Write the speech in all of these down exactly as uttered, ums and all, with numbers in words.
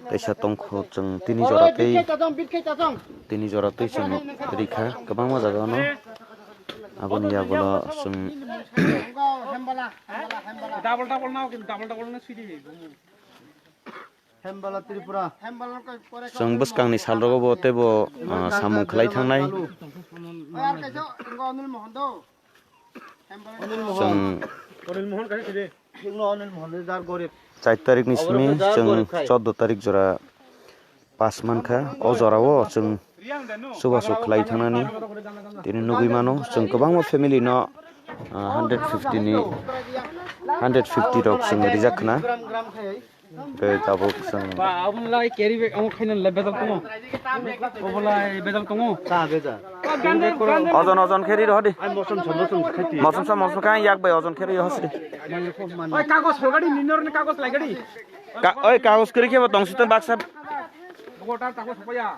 Teisa tongkho chwng tini jora tei, tini jora tei chwng rikha kwbangma jaga no. Aboni yagulo chwng Double double nao, kintu double double no sidi. Hembala Tripura. Chwng bwskangni salrogo bo teibo, ah, samung khlai thangnai. Chwng Anil Mohan kaisa sidi. Chwng Anil Mohan le jar gorib. Char tarikni simi chwng chordo tarik jora pass mankha. O jorao chwng chubachu khlai thangnani tini nugwi mano. Chwng kwbangma family no, ah, hundred fifty ni, hundred fifty rok chwng rijak khna. Tei tabuk chwng Ba, aboni lai carry bag amo khaina le bedal tongo. Obolai bedal tongo. Ta beda. Ojon, ojon khe ri rohdi. Ai mosom sa, mosom sa khaiti. Mosom sa, mosom kha yak bai ojon khe ri rohdi. Mane kho man. Oi, kagos holgadi, ninor ni kagos laigadi. Ka-, oi, kagos kwrwi khe bo tong sitwng baksa. Bogo ta kagos hoya.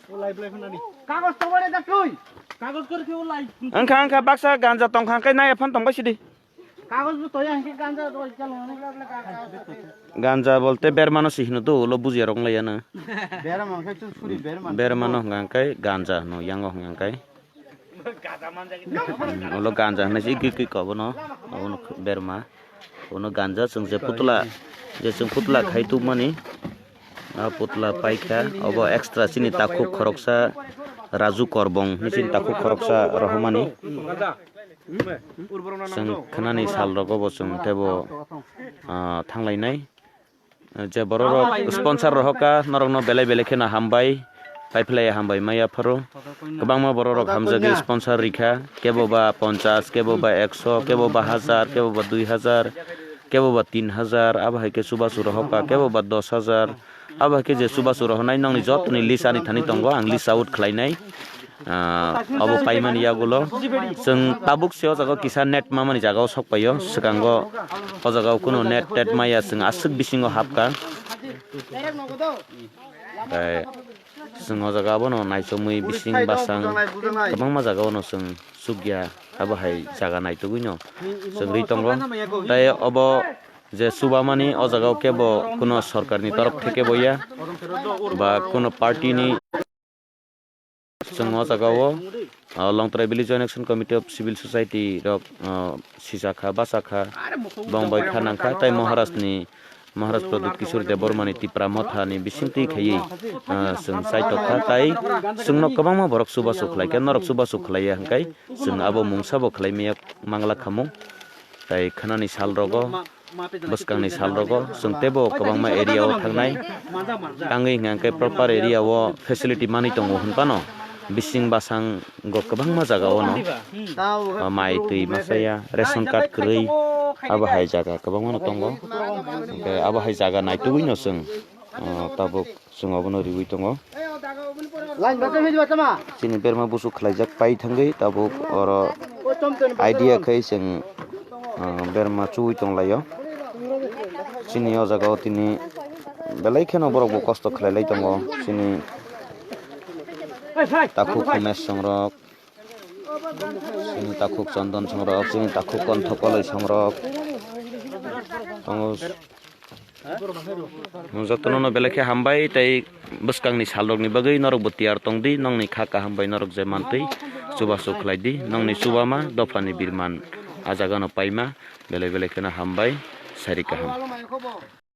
O lai blai phunani. Kagos tongore da tui. Kagos kwrwi khe o lai. Wngkha, wngkha baksa ganja tongkha, hwnkhe nai phano tongbai sidi. Kagos bo toya hwnkhe ganja roi khe longni. Ganja bolte bermano si hino do, ulo bujiya rok wng laiya na. Berma hwnkhe chwng suri berma. Bermano hwnkha hwnkhe ganja hwno, yango hwnkha hwnkhe. Hmm, ulo ganja hwnwi se gwi gwi kobono, abono berma. Uno ganja chwng je putla, je chwng putla khai tubmani. Ah, putla paikha, obo extra chini takhuk khoroksa Raju Korbong hwnwi chini takhuk khoroksa rohormani. Chwng khwnani salrogo bo chwng teibo, ah, thanglainai. Je bororok sponsor rohorkha, norokno belai belai kheno hambai, paiphlaiya hambai maya pharo. Kwbangma bororok hamjagwi sponsor rikha, kebo ba ponchas, kebo ba ekso, kebo ba hajar, kebo ba dui hajar, kebo ba tin hajar, abo hai khe chubachu rohorkha, kebo ba dos hajar. Abo hai khe je chubachu rohornai nokni jotoni list ani thani tongo, ang list out khlainai. Ah, abo paimani yagulo chwng tabuk se o jaga o kisa net mamani jaga o sok paio, swkango o jaga o kuno net tet maya, chwng aswk bisingo hapkha. Tei chwng o jaga abono naichomwi bising basang kwbangma jaga o no chwng chukya, abo hai jaga naitugwi no chwng rwi tongo. Tei obo je chubamani o jaga o kebo kuno sorkarni torof theke boya ba kuno party ni Chwng o jaga o, ah, Longtrai Village Joint Action Committee of Civil Society rok, ah, sijak kha, bachak kha, bong bai kha nang kha, tei Maharaj ni, Maharaj Pradyut Kishore Debbarma ni Tipra Motha ni bisingtwi khaiwi, ah, chwng chaitok kha, tei chwngno kwbangma borok chubachu khlai kha, norok chubachu khlai ya hwnkhe chwng abo mungsa bo khlai maya mangla khamung, tei khwnani sal rogo. Bwskangni salrogo chwng teibo kwbangma area o thangnai. Tangwi hwnkhe proper area o facility manwi tongo hwnphano bising basango kwbangma jaga o no, o, mai twi masa ya, ration card kwrwi, abo hai jaga kwbangma no tongo. Hwnkhe abo hai jaga naitugwi no chwng, o, tabuk Chwng abono riwi tongo. Chini berma busu khlaijak pai thangwi tabuk oro idea khai chwng, ah, berma chuwi tonglaio. Chini o jaga o tini belai kheno borok bo kosto khlailai tongo. Chini takhuk khumes songrok. Chini takhuk chondon songrok, chini takhuk kontho koloi songrok. Tongo. Jotono no belai khe hambai tei bwskangni salrokni bagwi norokbo tiyar tongdi, nongni kha kaham bai norok je mantwi chubachu khlaidi, nongni chubama dophani birman a jagano paima, belai belai kheno hambai, sari kaham.